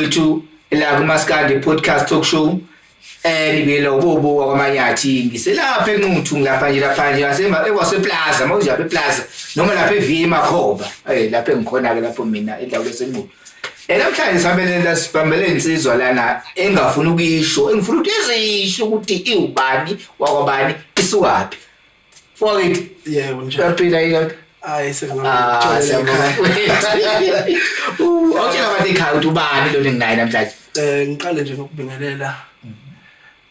Mfowethu la kuMaskandi Podcast Talk Show. Ngibiyela ubobo wakwaManyathi, ngiselapha eNquthu, ngilapha nje lapha nje ngasema ekwaseplaza, mawuze lapha eplaza noma lapha eVA Makhoba. Lapha engikhona ke lapho mina endaweni yaseNquthu. Namhlanje sihambele la, sibambele insizwa lana engafuni ukuyisho, engifuna ukuthi izisho ukuthi iwubani, wakwabani, isukaphi. Mfowethu. Yebo, njani? Uyaphila yini? Hayi. Ah, Sengingakuthola. Siyabonga. Awutshela abantu ekhaya ukuthi ubani lona enginaye namhlanje. Ngiqale nje ngokubingelela.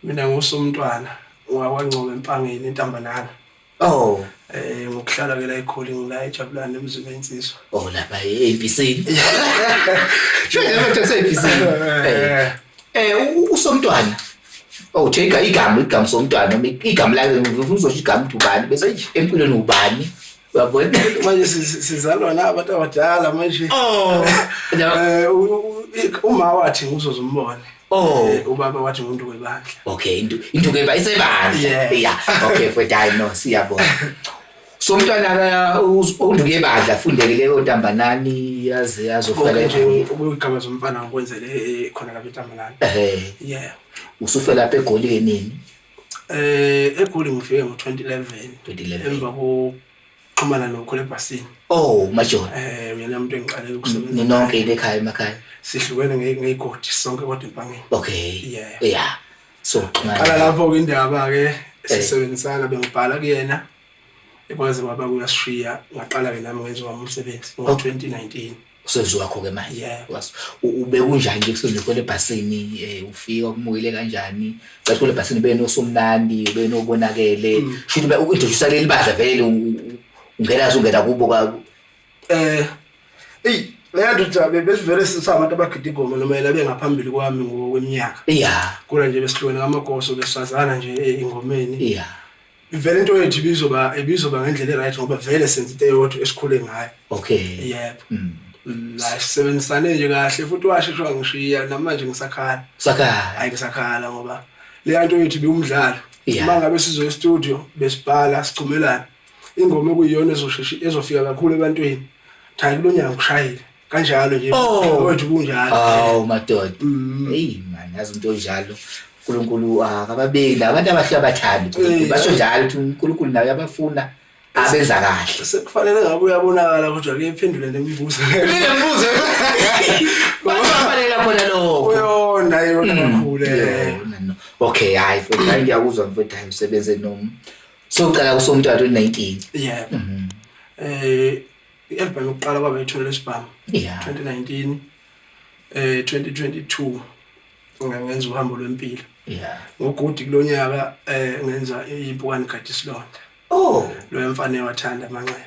Mina ngusomntwana wakwaNgcobo eMpangeni eNtambanana. Oh. Ngokuhlala ke la eGoli, ngila eJabulani emzini wensizwa. Oh, lapha e-ABC. Sho nje lapha se-ABC. Usomntwana. Oh, check igama somntwana noma igama lakhe, ngifuna uzosho igama ukuthi ubani bese empilweni ubani. Uyabona? Manje sizalwa nabantu abadala manje. Oh. Uma wathi nguzozumbone. Oh. Ubaba wathi umuntu webandla. Okay, into ke isebandla. Yeah. Yeah. Okay, mfowethu, hayi no, siyabona. So umntwana ka unduke ebandla fundeke leyo ntambanani yaze yazofela Konke nje eGoli. ukuyigaba zomfana ngikwenzele khona lapha eNtambanana. Yeah. Usufela lapha eGoli ke nini? EGoli ngifike ngo-2011. 2011. Emva kokuxhumana nokhule ebhasini. Oh, major. Uyena umuntu engiqale ukusebenza. Ninonke ile ekhaya emakhaya. Sihlukene ngeyigodi sonke kodwa eMpangeni. Okay. Yeah. Yeah. So xhumana. Qala lapho ke indaba ke sisebenzisana, bengibhala kuyena. Ekwazi kwaba kuyasishiya, ngaqala ke nami ngenza wami umsebenzi ngo-2019. Usebenzi wakho ke manje. Yeah. Ube kunjani nje kusebenza khona ebhasini, ufika kumukele kanjani? Cela khona ebhasini benosomnandi, benobonakele. Shuthi ba uintroduce leli bandla vele ungena ungena kubo ka Ey, leya ndoda besivele sisabantu abagida ingoma noma yena bengaphambili kwami ngokweminyaka. Yeah. Kodwa nje besihlukene ngamagoso, besazana nje engomeni. Yeah. Vele into yethu ibizoba ngendlela e-right ngoba vele senza into eyodwa esikhule ngayo. Okay. Yebo. La sisebenzisane nje kahle futhi washeshe wangishiya, namanje ngisakhala. Sakhala. Hayi, ngisakhala ngoba leya nto yethu ibiwumdlalo. Yeah. Uma ngabe sizo e-studio besibhala sichumelana. Ingoma ekuyiyona ezosheshe ezofika kakhulu ebantwini. Hayi, kulonyaka ngikushayile. Kanjalo nje. Oh. Wethu kunjalo. Awu madoda. Hey man, yazi into onjalo. uNkulunkulu akababeki la abantu abahle abathandi uNkulunkulu. Basho njalo ukuthi uNkulunkulu naye uyabafuna abenza kahle. Sekufanele ngabe uyabonakala kodwa ke iphendule nemibuzo. Nemibuzo. Bafanele khona lokho. Uyona yona kakhulu. Yona, no. Okay, hayi mfowethu, hayi ngiyakuzwa mfowethu, hayi usebenze noma. So uqala kusomntwana 2019. Yebo. I-album yokuqala kwaba ithole lesibhamu. Yeah. 2019, 2022 ngenza uhambo lwempilo. Yeah. Ngogudi kulonyaka ngenza impukane gadi isilonda. Oh. Lo mfana wathanda amanxeba.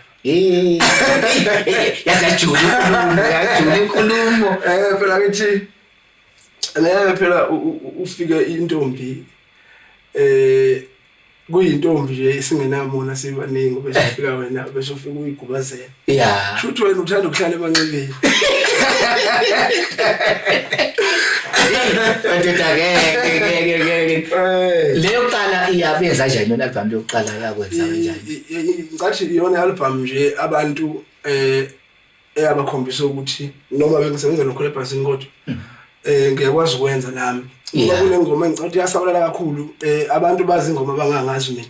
Yazi yajula inkulumo, yajula inkulumo. Phela ngithi ngeke phela ufike intombi kuyintombi nje isingenamona sibaningi bese ufika wena bese ufika uyigubazela. Yeah. Shuthi wena uthanda ukuhlala emanxebeni. Madoda, ngeke ngeke ngeke. Leyo kuqala iyabenza kanjani yona album yokuqala, yakwenza kanjani? Ngicathi iyona album nje abantu eyabakhombisa ukuthi noma bengisebenza nokhule ebhasini kodwa ngiyakwazi ukwenza nami. Ngoba kunengoma engicathi yasabalala kakhulu, abantu bazi ingoma abangangazi mina.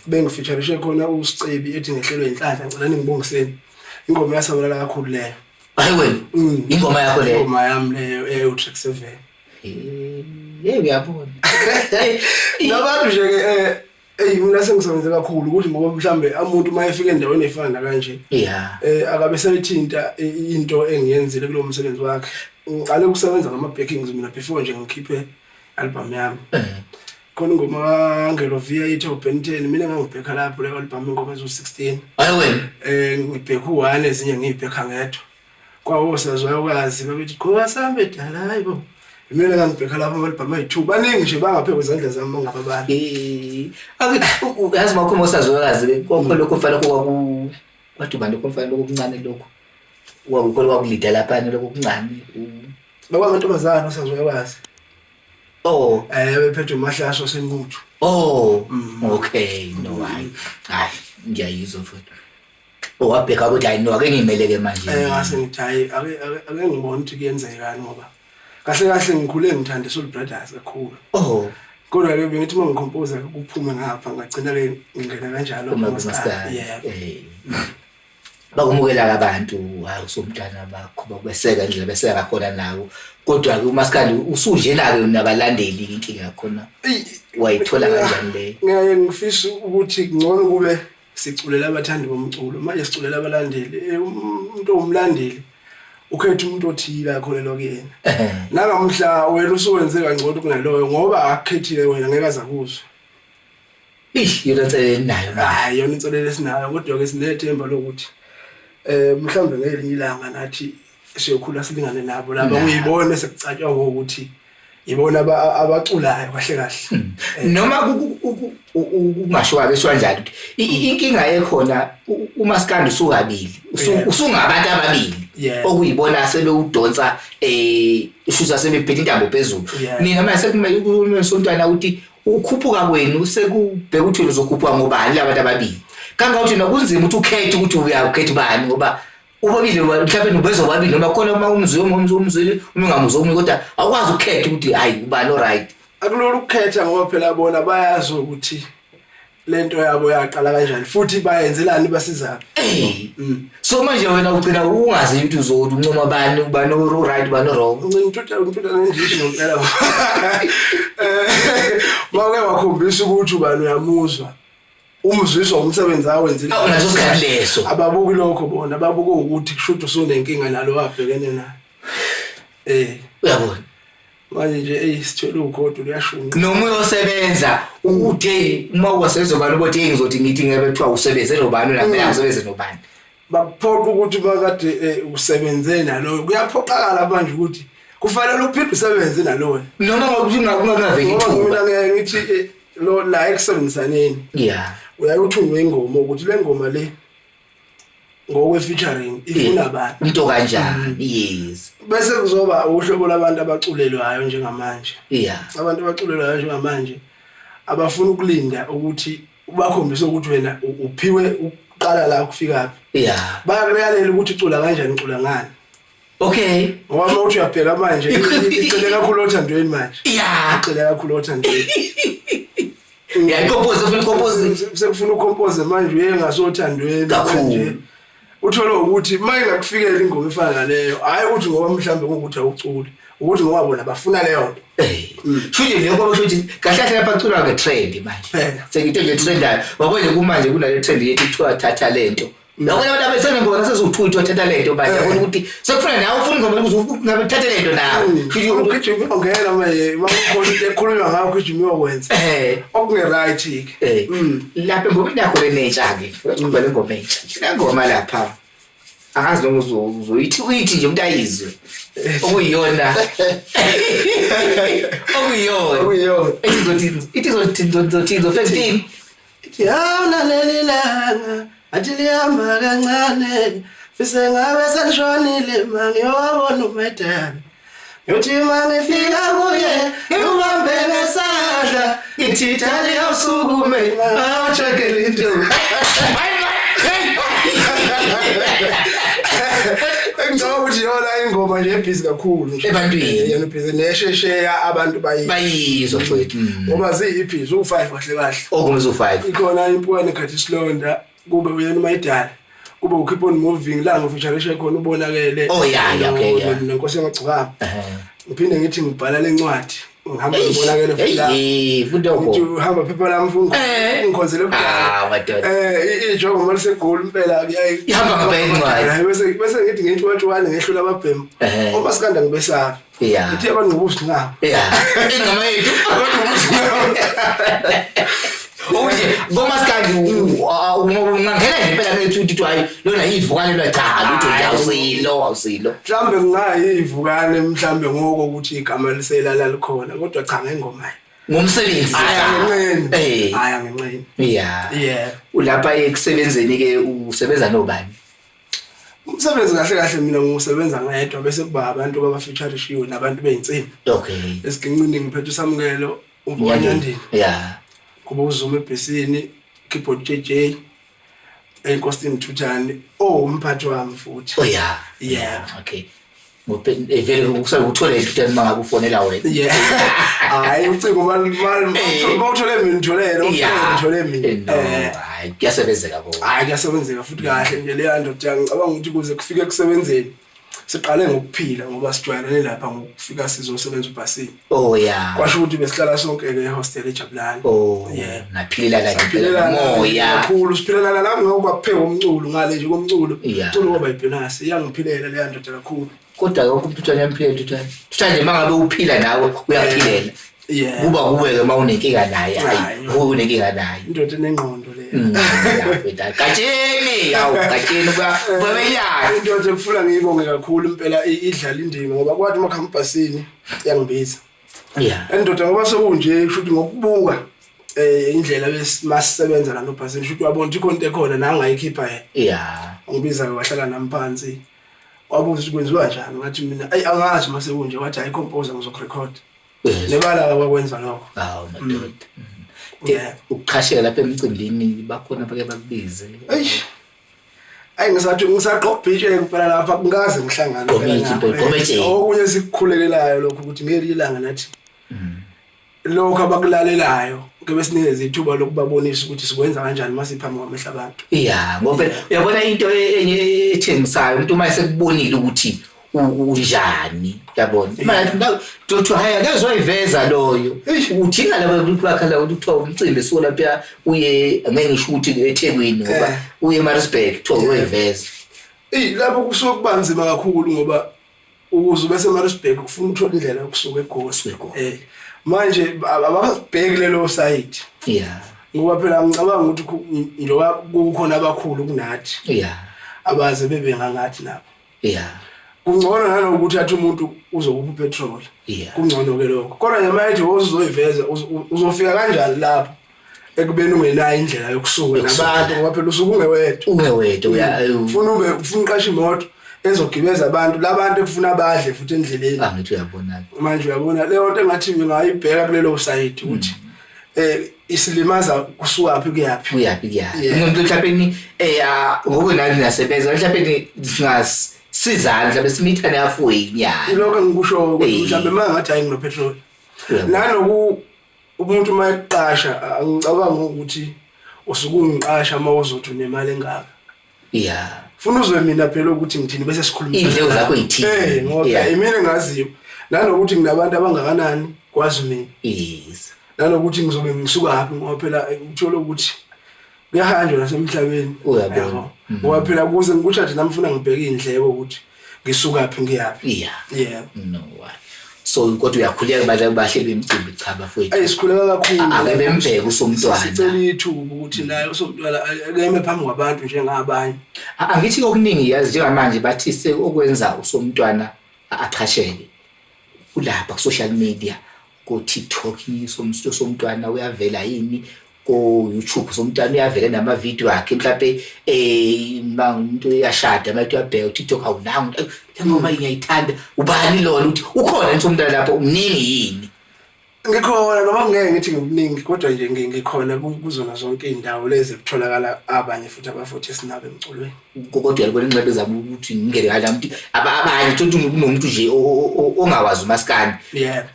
Bengifeatureishe khona uSicebi ethi ngehlelwe inhlanhla, ngicela ningibongiseni. Ingoma yasabalala kakhulu leyo. Hayi wena. Ingoma yakho leyo. Ingoma yami leyo eyo track 7. Uyabona. Nabantu nje ke ey mina sengisebenze kakhulu ukuthi ngoba mhlambe umuntu uma efika endaweni efana kanje Yeah. Akabe seyithinta into engiyenzile kulo msebenzi wakhe. Ngiqale ukusebenza ngama backings mina before nje ngikhiphe album yami. Khona ingoma kaAngelo Via ithi Ben 10, mina ngangibheka lapho le album, ingoma ezo 16. Hayi wena. Ngibheka u1, ezinye ngiyibheka ngedwa. Kwawo sazwakazi babethi qhuba sambe dala, hayibo. Mina ngangibheka lapho ama-album ayi-2, baningi nje bangaphekwa izandla zami bangababali. Ake yazi makhuluma osazwekazi ke konke lokho mfana kwaku kwathi ubani lokho mfana lokho kuncane lokho. Kwakukhona kwakulida lapha lokho kuncane. Bekwamantombazane osazwekazi. Oh. Bephethe uMahlaso osenquthu. Oh. Okay, no hayi. Hayi, ngiyayizwa mfowethu. Owabheka ukuthi hayi no, ake ngimeleke manje. Ngase ngithi hayi, ake ngibone ukuthi kuyenzekani ngoba Kahle kahle ngikhule ngithanda Soul Brothers kakhulu. Oh. Kodwa ke bengithi uma ngicompose kuphume ngapha ngagcina ke ngingena kanjalo kumaskandi. Yeah. Eh. Bakumukela abantu, hayi usumntana bakho bakweseka indlela beseka khona nawo. Kodwa ke umaskandi usunjena ke nabalandeli inkinga yakhona. Wayithola kanjani leyo? Ngiyaye ngifisa ukuthi ngcono kube siculela abathandi bomculo manje siculela abalandeli eh, umuntu owumlandeli ukhetha umuntu othile akholelwa kuyena nangamhla wena usuwenze kangcono kunaloyo ngoba akukhethile wena ngeke aze akuzwe. Ish yona inselelo eninayo manje. Hayi yona inselelo esinayo kodwa ke sinethemba lokuthi eh mhlawumbe ngelinye ilanga nathi siyokhula silingane nabo laba kuyibona sekucatshwa ngokuthi ibona abaculayo kahle kahle. Noma kungasho kabe kanjani ukuthi inkinga ekhona umaskandi usukabili usungabantu ababili okuyibona sebewudonsa eh ushuza sebephethe intambo phezulu. Nina manje sekumele ukusontwana ukuthi ukukhuphuka kwenu sekubheka ukuthi wena uzokhuphuka ngobani labantu ababili. Kangangokuthi nokunzima ukuthi ukhethe ukuthi uyakhetha ubani ngoba ubabili mhlawumbe nubezwa bobabili noma khona uma umzwe umzwe umzwile uma ungamuzwa omunye kodwa awukwazi ukukhetha ukuthi hayi ubani o-right. Akulula ukukhetha ngoba phela bona bayazi ukuthi lento yabo yaqala kanjani futhi bayenzelani basizaphi. Eh. So manje wena ugcina ungazi ukuthi uzothi uncoma bani ubani o-right ubani o-wrong. Ngicela ngithuta nendishi ngempela. Eh mawuke wakhombisa ukuthi ubani uyamuzwa. Umzwiswa umsebenzi awenzile. Awu naso sikhathi leso. Ababuki lokho bona babuka ukuthi kushuthi usunenkinga nalo abhekene nayo. Eh. Uyabona. Manje nje ey sithwele ugodo luyashunqa. Noma uyosebenza uthe uma uwasebenza ubani ubothi hey ngizothi ngithi ngebe kuthiwa usebenze nobani wena phela usebenze nobani. Bakuphoqa ukuthi bakade usebenze naloyo kuyaphoqakala manje ukuthi kufanele uphinde usebenze naloyo. Noma ngokuthi ungaveli Ngoba ithuba. mina ngiyaye ngithi lo la ekusebenzisaneni. Yeah. Uyaye uthungwe ingoma ukuthi le ngoma le ngokwe featuring ifuna abantu. Umuntu kanjani? Yes. Bese kuzoba uhlobo labantu abaculelwayo njengamanje. Yeah. Abantu abaculelwayo njengamanje abafuna ukulinda ukuthi ubakhombise ukuthi wena uphiwe ukuqala la kufika phi. Yeah. Bayakuyalela ukuthi ucula kanjani ucula ngani. Okay. Ngoba uma uthi uyabheka manje icele kakhulu othandweni manje. Yeah. Icele kakhulu othandweni. Yeah, icompose ufuna icompose. Sekufuna ucompose manje uye ngasothandweni Kakhulu. manje. Uthole ukuthi mayingakufikela ingoma efana naleyo, hayi ukuthi ngoba mhlambe kuwukuthi awuculi, ukuthi ngoba bona bafuna leyo nto. Eh. Shuthi le ngoba shuthi kahle kahle lapha kuculwa ngetrend manje. Phela. Sengito nje trendayo. Wabona nje kumanje kunale trend yethu kuthiwa thatha lento. Yabona abantu abesenengoma seziwu2 thatha lento manje yabona ukuthi sekufuna nawe ufuna ingoma ukuthi ngabe thatha lento nawe. Shuthi Ugijima ungena manje makukhona into ekhulunywa ngayo ugijima uyokwenza. eh Okunge-right ke. Eh, lapha engomeni yakho lenetsha ke, uqhubeka lengoma entsha. Lengoma lapha. Angazi noma uzoyithi uyithi nje umuntu ayizwe. Okuyiyona. Okuyiyona. Okuyiyona. Ithi zothi ithi zothi zothi zothi Ithi yawuna leli langa athi lihamba kancane fise ngabe selishonile mangiyowabona umedala. Ngiyothi mangifika kuye ngibambe ngesandla ngithi dali awusukume awucheke into. Ngicabanga ukuthi iyona ingoma nje ebhizi kakhulu nje. Ebantwini. Yona ebhizi neshesheya abantu bayizwa. Bayizwa mfowethu. Ngoba ziyi-EPs uwu-5 kahle kahle. Okungeza u5. Ikhona impukane khathi isilonda kube uyena umayidala. Kube u keep on moving la ngifeatureishe khona ubonakele. Oh, yeah, yeah, okay, yeah. Nenkosi yamagcokama. Ngiphinde ngithi ngibhala lencwadi. Ngihamba ngibonakele futhi la. Hey, futhi Ngithi okho. uhamba phepha lami futhi Eh. ngikhonzele kudala. Ah, madoda. Ijongo mali segoli impela kuyayi. Ihamba ngempela incwadi. Hayi, bese ngithi ngentshwantshwane ngehlula ababhemu. Ehhe. Omasikanda ngibesaba. Yeah. Ngithi abangqubuzi nabo. Yeah. Ingoma yethu. Okunje komaskandi ungangena nje impela ngethu uthi hayi lona ivukane lwa cha lutho nje awusilo awusilo. Mhlambe kungayivukane mhlambe ngoko ukuthi igama liselala likhona kodwa cha ngengoma. Ngomsebenzi. Hayi angenqeni. Eh. Hayi angenqeni. Yeah. Yeah. Ulapha ekusebenzeni ke usebenza nobani? Umsebenzi kahle kahle mina ngiwusebenza ngedwa bese kuba abantu abafeatureishiwe nabantu beyinsimbi. Okay. Esiginqini ngiphethe uSamukelo umfowanyandini. Yeah. Kuba uZuma ebhesini, keyboard JJ, enkosini Thuthane, owumphathi wami futhi. Oh yeah. Yeah. Okay. Ngoba vele kusuke uthole into uma ngabe ufonela wena. Yeah. Hayi, ucingo mawuthole mina, ngitholele, uthole mina. No, hayi, kuyasebenzeka ko. Hayi, kuyasebenzeka futhi kahle nje leya ndoda. Ngicabanga ukuthi kuze kufike ekusebenzeni siqale ngokuphila, ngoba sijwayelene lapha ngokufika sizosebenza ubhasini. Oh yeah. Kwasho ukuthi besihlala sonke-ke ehostel eJabulani. Oh. Yeah. Naphilelana nje Siphilelana moya. kakhulu, siphilelana nami ngoba kuphekwa umculo ngale nje komculo. Umculo waba ibhonasi, iyangiphilela leya ndoda kakhulu. Kodwa yonke umuntu uthi uyamphila uthi uthi nje mangabe uphila nawe uyaphilela. Kuba kuwe-ke uma unenkinga naye, hayi, Hayi. kuwe unenkinga naye. Indoda enengqondo leyo. Ya, Gatsheni, hawu Gatsheni babenyana. Indoda ekufuna ngiyibonge kakhulu impela, idlala indima, ngoba kwathi uma khambhasini yangibiza. Endoda, ngoba sekunje kusho ukuthi ngokubuka indlela masisebenza la nobhasini, kusho ukuthi uyabona ukuthi ikhona into ekhona nangayikhipha yena. Ngibiza ke, wahlala nami phansi. Wabuza ukuthi kwenziwa kanjani, ngathi mina ayi angazi mase kunje, wathi hayi, composer, ngizokurecord. Nebala wakwenza lokho. Hawu madoda. Ukuqhasheka lapha emcimbini bakhona bake bakubize. Eish. Ayi, ngisathi ngisaqobhitshe kuphela lapha, kungaze ngihlangane. Gqomethe impela, gqomethe. Okunye sikukhulekelayo lokho ukuthi ngelinye ilanga nathi lokho abakulalelayo ke besinikeze ithuba lokubabonisa ukuthi sikwenza kanjani masiphambi kwamehlo abantu. Yeah, ngoba uyabona into enye ethengisayo, umuntu uma esekubonile ukuthi unjani, uyabona. Manje uthi hayi, akezoyiveza loyo. Uthinga laba ukuthi bakhala ukuthi kuthiwa umcimbi suka lapha uye, angeke ngisho ukuthi eThekwini, ngoba uye eMaritzburg, kuthiwa uyoyiveza. Ey, lapho kusuke kuba nzima kakhulu, ngoba ukuze ube seMaritzburg kufuna uthola indlela yokusuka eGoli. Usuke eGoli. Manje abakasibheki lelo side. Ngoba phela ngicabanga ukuthi njengoba kukhona abakhulu kunathi. Abaze bebe ngangathi nabo. Kungcono nanokuthi athi umuntu uzokupha upetrol. Kungcono ke lokho. Kodwa nje manje uzoyiveza, uzofika kanjani lapho ekubeni ungenayo indlela yokusuka Yokusuka. nabantu, ngoba phela usuke ungewedwa. Ungewedwa, Ufuna ube ufuna uqasha imoto ezogibeza abantu, labantu ekufuna badle futhi endleleni. Angithi uyabona. Manje uyabona leyo nto engathi ngingayibheka kulelo side ukuthi isilimaza kusukaphi kuyaphi. Kuyaphi kuyaphi. Yeah. Umuntu mhlawumbe ngoba nani nasebenza mhlawumbe singasizana, mhlawumbe simithane halfway nyana. Ilokho engikusho ukuthi mhlawumbe mangathi hayi ngino petrol. Nanoku umuntu uma eqasha, angicabanga ukuthi usuke ungiqasha uma uzothi unemali engaka. Funa uzwe mina phela ukuthi ngithini bese sikhuluma. Iy'ndleko zakho yithini? Ngoba imina engaziyo. Nanokuthi nginabantu abangakanani kwazi mina. Nanokuthi ngizobe ngisukaphi, ngoba phela uthola ukuthi kuyahanjwa nasemhlabeni. Uyabona. Yabo. Ngoba phela kuze ngikutshaje nami funa ngibheke iy'ndleko ukuthi ngisukaphi ngiyaphi. No why. So kodwa uyakhuleka badla bahleli bemcimbi, cha bafowethu. Ayi, sikhuleka kakhulu. Ake bembheke usomntwana. Sicela ithuba ukuthi naye usomntwana akeme phambi kwabantu njengabanye. Angithi okuningi yazi njengamanje bathi okwenza usomntwana aqhasheke kulapha ku social media, ko TikTok usomntwana uyavela yini, ko YouTube usomntwana uyavela nama video akhe, mhlawumbe ma umuntu uyashada manje uyabheka ku TikTok, awunanga le ngoma ngiyayithanda, ubani lona, ukuthi ukhona nje umntwana lapho, umningi yini? Ngikhona, noma ngeke ngithi ngimningi, kodwa nje ngikhona kuzona zonke izindawo lezi kutholakala abanye futhi abafuthi esinabo emculweni. Kodwa uyalibona inxeba zami ukuthi ngingene ngala muntu abanye uthi kunomuntu nje ongawazi umaskandi.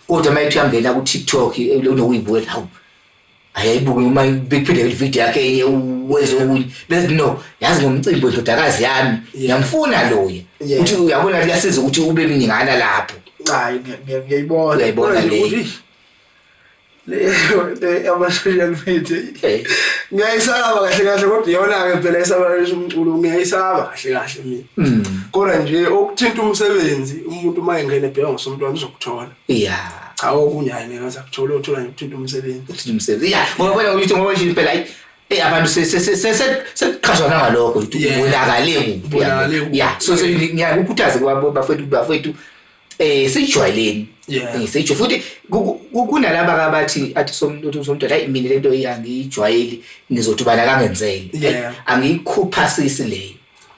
Kodwa uma ethi uyangena ku TikTok unokuyibukela, hawu ayayibuke uma bephinde le video yakhe enye wenze okunye, bese no yazi ngomcimbi wendodakazi yami ngiyamfuna loya. Uthi uyabona kuyasiza ukuthi ube mningana lapho. Hayi, ngiyayibona. Uyayibona Kodwa nje le. ukuthi le ama social media. Ngiyayisaba kahle kahle, kodwa iyona ke phela isabalalisa umculo, ngiyayisaba kahle kahle mina. Kodwa nje okuthinta umsebenzi, umuntu uma engena ebheka ngosomntwana uzokuthola. Cha, okunye hayi ngeke aze akuthole, uthola nje ukuthinta umsebenzi. Ukuthinta umsebenzi. Ngoba bona ukuthi ngoba nje impela hayi, abantu sekuqhashwa nangalokho ukuthi ubonakale kuphi, Ubonakale yabo. kuphi. So ngiyakukhuthaza kwabo bafowethu, sijwayeleni. Sijwayele. Futhi kunalaba abathi athi somntwana, hayi mina lento angiyijwayeli, ngizothi ubani akangenzele. Angiyikhupha sisi leyo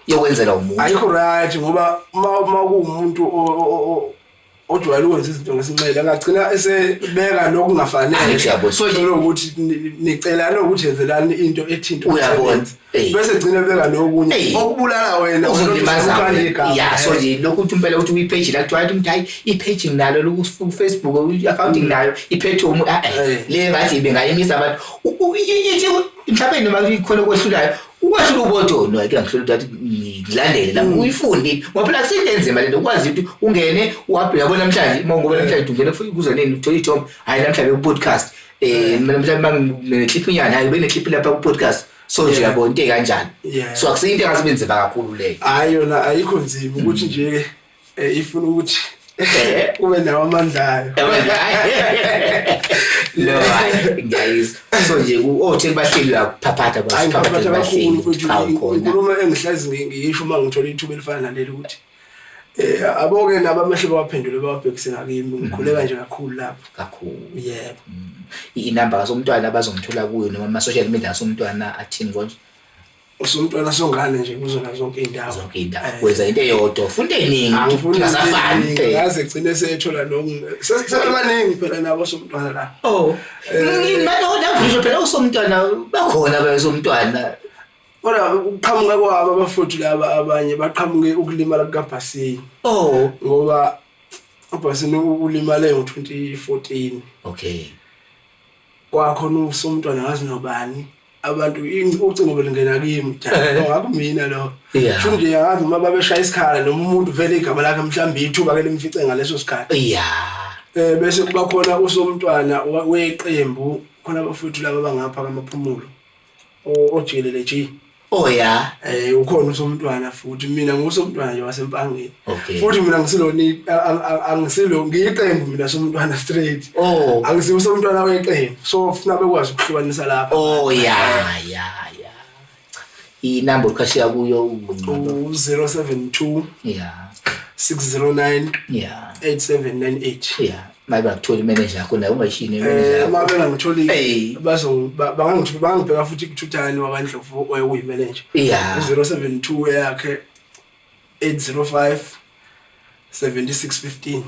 yokwenzela umuntu. Ayikho right, ngoba uma kuwumuntu Ojwayele ukwenza izinto ngesinxele angagcina esebeka nokungafanele. Angithi uyabona. So nje- Uthole ukuthi nicelana ukuthi yenzelani into ethinta Uyabona. umsebenzi. Eh. Bese egcina ebeka nokunye Eh. okubulala wena Uzolimaza ukhanda wena. igama. Ya, so nje lokhu ukuthi impela ukuthi kwi-page la kuthiwa ukuthi hayi i-page nginalo ku-Facebook i-account nginayo iphethe umuntu ah, eh, Eh. le ngathi bengayimisa abantu ithi mhlawumbe noma ikhona okwehlulayo ukwehlula ubodwa no ake ngihlula ukuthi ngilandele la uyifunde ngoba phela akusinto enzima lento ukwazi ukuthi ungene uyabona namhlanje uma ngoba namhlanje ungene kuze nini uthole ithombe hayi namhlanje ku-podcast namhlanje mangineclip nyana hayi beneclip lapha ku-podcast so nje yabo into ekanjani Yeah. so akusiyinto engasebenzima kakhulu leyo. Hayi yona ayikho nzima ukuthi nje ifuna ukuthi Eh. ube nawo amandla ayo. No, hayi ngiyayizwa. So nje othe bahleli la kuphaphatha Hayi ngaphatha kakhulu futhi cha ukhona. inkulumo engihlezi ngiyisho uma ngithola ithuba elifana naleli ukuthi aboke nabo amehlo bawaphendule bawabhekise ngakimi ngikhuleka nje kakhulu lapho. Kakhulu. Yebo. Inamba kasomntwana abazongithola kuyo noma ama social media kasomntwana athini konje? Usumntwana songane nje kuzona zonke iy'ndawo. Zonke iy'ndawo. Wenza into eyodwa, ufunda eningi, Angifuni ungasafani. ngaze gcine sethola sebaningi phela nabo somntwana la. Oh. Ngimanje phela usomntwana bakhona abasomntwana. Kodwa ukuqhamuka kwabo abafowethu laba abanye baqhamuke ukulimala kukaBhasini. Oh. Ngoba uBhasini ulimale ngo-2014. Okay. Kwakhona usomntwana ngazi nobani. Abantu ucingo belingena kimi ngakumina lo. Yeah. Sho nje angazi noma babeshaya isikhala noma umuntu vele igama lakhe mhlawumbe ithuba ke limfice ngaleso sikhathi. Yeah. Bese kuba khona usomntwana weqembu khona abafowethu laba bangapha kaMaphumulo. Ojikelele G. Oh yeah. Ukhona usomntwana futhi mina ngusomntwana nje waseMpangeni. Okay. Futhi mina ngisiloni angisilo ngiyiqembu mina somntwana straight. Oh. Angisiwo usomntwana weqembu. So ufuna bekwazi ukuhlukanisa lapha. Oh yeah yeah yeah. Inamba oqhashiya kuyo u-072 Yeah. 609 Yeah. 8798. Yeah. Maye bakuthola imanager yakho nayo ungayishini imanager yakho. Uma bengangitholi Hey. bangangibheka futhi kuThuthani wakwaNdlovu oyimanager. Yeah. 072 yakhe 805 7615.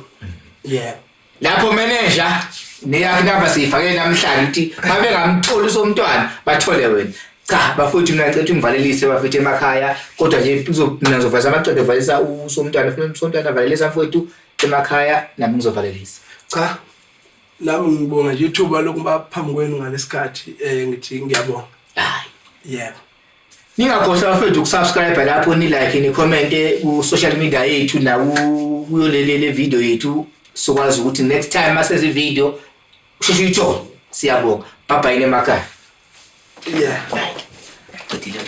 Yeah. Lapho manager neyakhe inamba siyifake namhlanje ukuthi mabengamtholi usomntwana bathole wena. Cha bafowethu mina ngicela ukuthi ngivalelise bafethu emakhaya kodwa nje mina ngizovalisa amaqoqo valisa usomntwana futhi usomntwana avalelisa mfowethu emakhaya nami ngizovalelisa. Cha nami ngibonga nje ithuba lokuba phambi kwenu ngalesikhathi ngithi ngiyabonga. Hayi. Yeah. Ningakhohlwa bafethu ukusubscribe lapho ni like ni comment ku social media yethu na kuyo le video yethu sokwazi ukuthi next time masezi video usheshe uyithole. Siyabonga. Bye bye emakhaya. Yeah. Qedile.